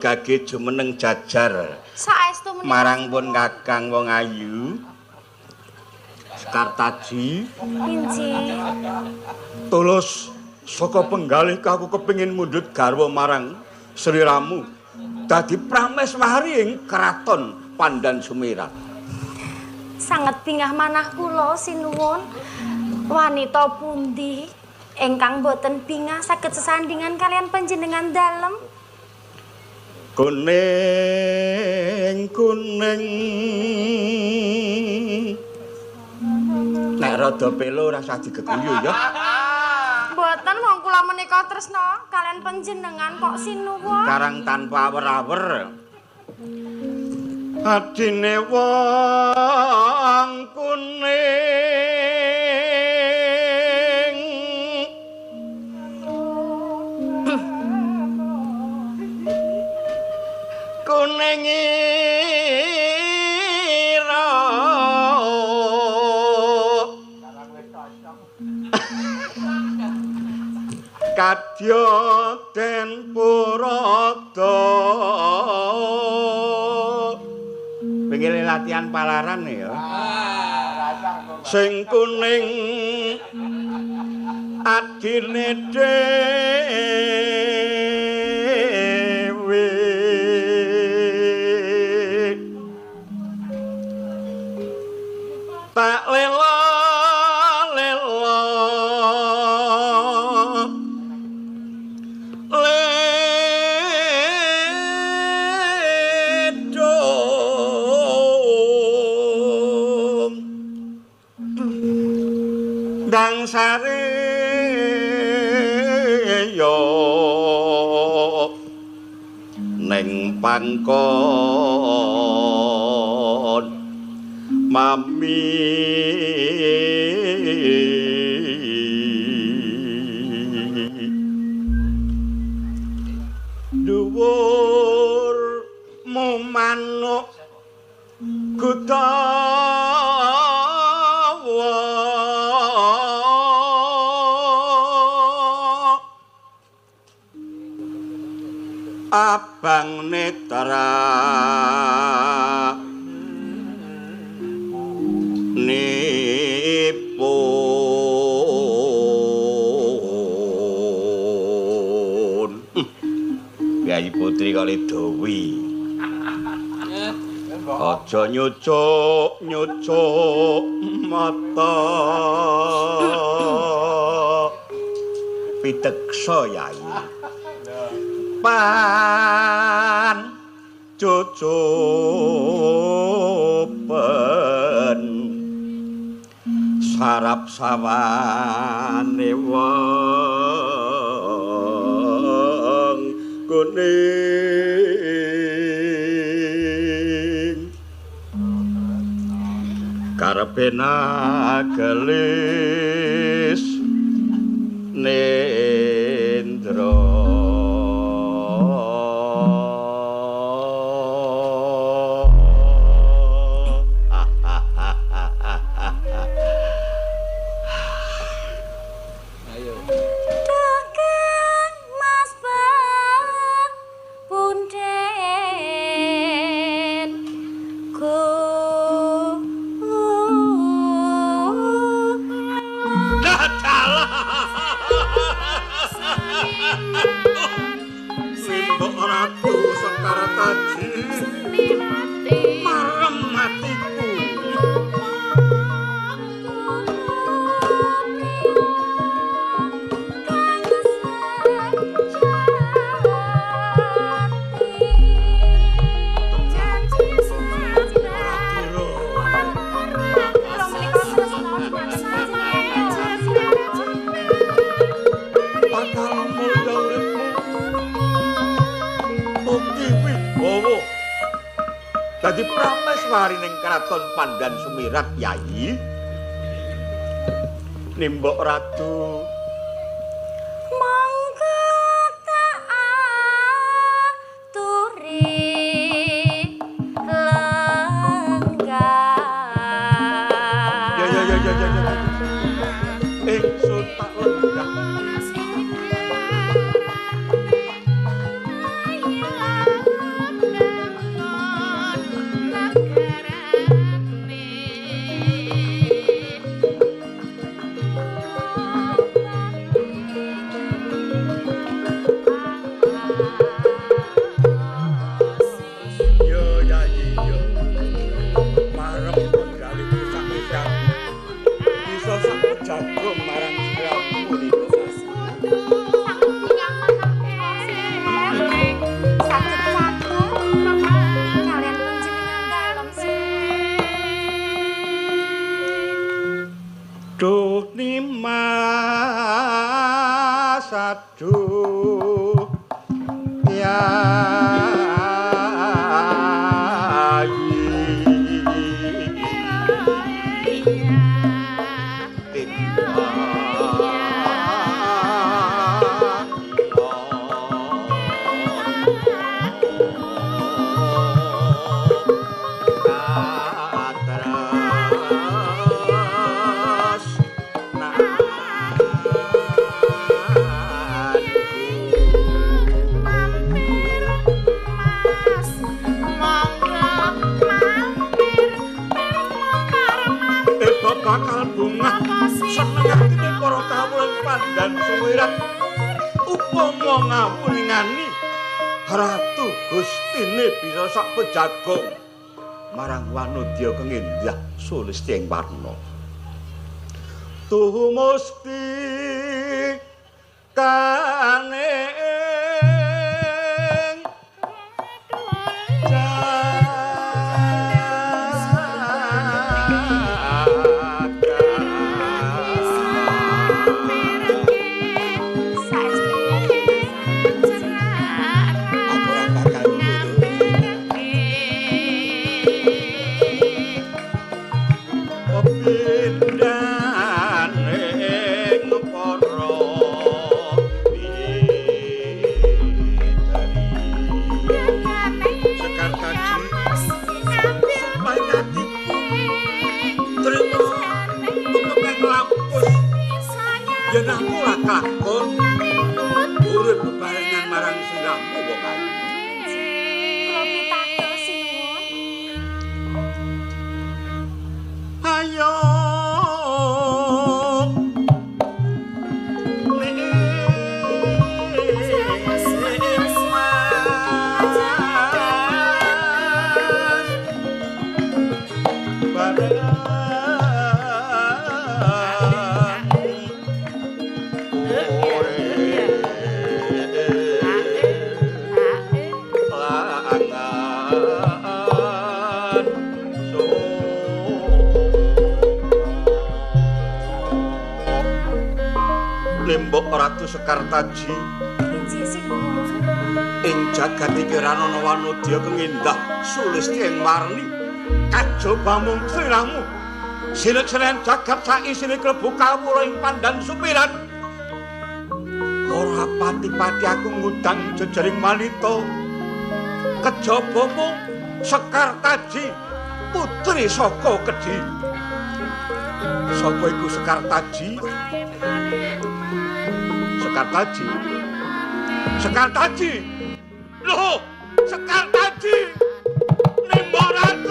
Gage jumeneng jajar. Saestu menika marang pun Kakang wong ayu. Sekartaji. Injih. Tulus saka penggalih aku kepengin mundhut garwa marang sliramu. Dadi prameswari ing kraton Pandan Sumirat. Sanget bingah manah kula sinuwun. Wanita pundi ingkang boten bingah saged sesandingan kalian panjenengan dalem? Kuning kuning. Nek rada pelo ora usah digeguyu ya. Mboten wong kula menika tresna kalian panjenengan kok sinuwun. Karang tanpa awer-awer. Adine wong kuning. Kuning ira. Kadya den purada. Pengen latihan palaran ya. Sing kuning adine dhewe. Tak lela lela ledong dang sare yo ning pangkon mami. Dhuwur manuk gutawa abang netra nipun. Yayi Putri kali Dewi. Aja nyucuk nyucuk mata. Piteksa Yayi. Pan cucupen sarap sawane wong kuning karepe nagelis nendra. Dadi prameswari ning kraton Pandan Sumirat Yayi. Nimbok Ratu monggo tak aturi lenggah. Ya ya ya ya ya. Ingsun tak lenggah. Aduh yayi bakal bungah seneng atine para kawula pandan suwirat upama ngawulingani Ratu Gustine bisa sak pejagong marang wanodya kang endah sulistya ing warna tuhu musti kane Ratu Sekartaji ing jagat iki ranana wanodya kang endah sulistya ing warni kajaba mung sliramu sinek-senen jagat saisine klebu kawula ing pandan supiran ora pati-pati aku ngundang jejering wanita kejaba mung Sekartaji putri saka Kedhi. Sapa iku Sekartaji? Sekartaji. Sekartaji. Loh, Sekartaji. Nimba Ratu.